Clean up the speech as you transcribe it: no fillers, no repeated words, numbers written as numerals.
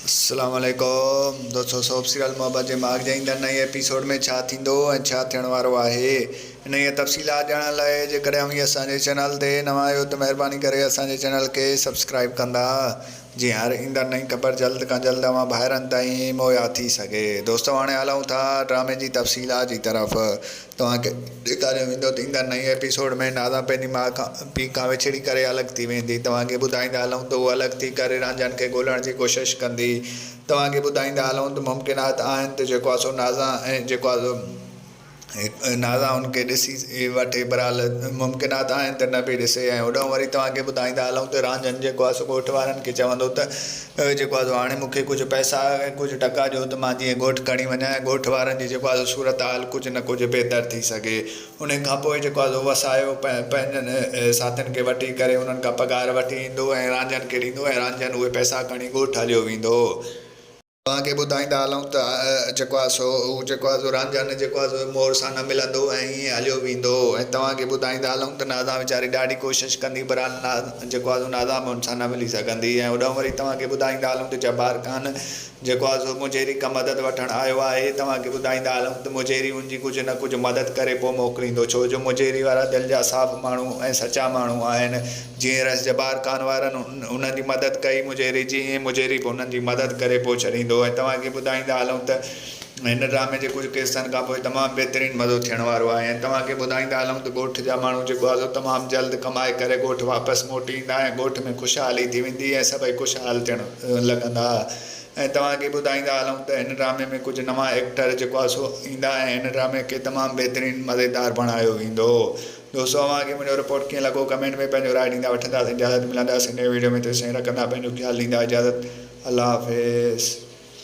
السلام عليڪم دوستو سوپ سيريل محبت جي ماڳ جي ايندڙ نئين ايپيسوڊ ۾ ڇا ٿيندو ۽ ڇا ٿيڻ وارو آهي انهيء تفصيلات ڄاڻڻ لاء جيڪڏهن اوهين اسان جي چينل تي نوان آهيو ته مهرباني ڪري اسان جي چينل کي سبسڪرائيب ڪندا جيئن هر ايندڙ نئين خبر جلد کان جلد اوهان ڀائرن تائين مهيا ٿي سگهي دوستو هاڻي هلون ٿا ڊرامي جي تفصيلات جي طرف توهان کي ڏيکاريو ويندو ته ايندڙ نئين ايپيسوڊ ۾ نازان پنهنجي ماء کان پيء کان وڇڙي ڪري الڳ ٿي ويندي. توهان کي ٻڌائيندا هلون ته هوء الڳ ٿي ڪري رانجهن کي ڳولڻ جي ڪوشش ڪندي. توهان کي ٻڌائيندا هلون ته ممڪنات آهن ته جيڪو آهي سو نازان ۽ جيڪو آهي سو نازان هن کي ڏسي وٺي بهرحال ممڪنات آهن ته نه به ڏسي ۽ هوڏانهن وري توهان کي ٻڌائيندا هلون ته رانجهن جيڪو آهي سو ڳوٺ وارن کي چوندو ته جيڪو آهي سو هاڻي مون کي ڪجهه پئسا ۽ ڪجهه ٽڪا ڏيو ته مان جيئن ڳوٺ کڻي وڃان ۽ ڳوٺ وارن جي جيڪو آهي سو صورتحال ڪجهه نه ڪجهه بهتر ٿي سگهي. انهي کان پوء جيڪو آهي سو وسايو پنهنجن ساٿين کي وٺي ڪري انهن کان پگهار وٺي ايندو ۽ رانجهن کي ڏيندو ۽ رانجهن اهي پئسا کڻي ڳوٺ هليو ويندو. توهان کي ٻڌائيندا هلون ته جيڪو آهي سو هو جيڪو آهي سو رانجهن جيڪو آهي سو مور سان نه ملندو ۽ ائين هليو ويندو ۽ توهان کي ٻڌائيندا هلون ته نازان ويچاري ڏاڍي ڪوشش ڪندي بهرحال جيڪو آهي سو نازان به هن سان نه ملي سگهندي ۽ هوڏانهن وري توهان کي ٻڌائيندا هلون ته جبار خان جيڪو آهي سو مجيري کان مدد وٺڻ آيو آهي توهان کي ٻڌائيندا هلون ته مجيري هن جي ڪجهه نه ڪجهه مدد ڪري پوء موڪليندو ڇو جو مجيري وارا دل جا صاف ماڻهو ۽ سچا ماڻهو آهن جيئن رئيس جبار خان وارن انهن جي مدد ڪئي، مجيري جي ائين مجيري به انهن جي مدد ڪري پوء ڇڏيندو ۽ توهان کي ٻڌائيندا هلون ته هن ڊرامي جي ڪجهه قسطن کان پوء تمام بهترين مزو ٿيڻ وارو آهي ۽ توهان کي ٻڌائيندا هلون ته ڳوٺ جا ماڻهو جيڪو آهي سو تمام جلد ڪمائي ڪري ڳوٺ واپس موٽي ايندا ۽ ڳوٺ ۾ خوشحالي ٿي ويندي ۽ سڀئي خوشحال ٿيڻ لڳندا ۽ توهان کي ٻڌائيندا هلون ته هن ڊرامي ۾ ڪجهه نوان ايڪٽر جيڪو آهي سو ايندا ۽ هن ڊرامي کي تمام بهترين مزيدار بڻايو ويندو. دوستو اوهان کي منهنجو رپورٽ ڪيئن لڳو ڪمينٽ ۾ پنهنجو راء ڏيندا وٺنداسين اجازت ملنداسين نئين ويڊيو ۾ تيسين رکندا پنهنجو خيال ڏيندا اجازت الله حافظ.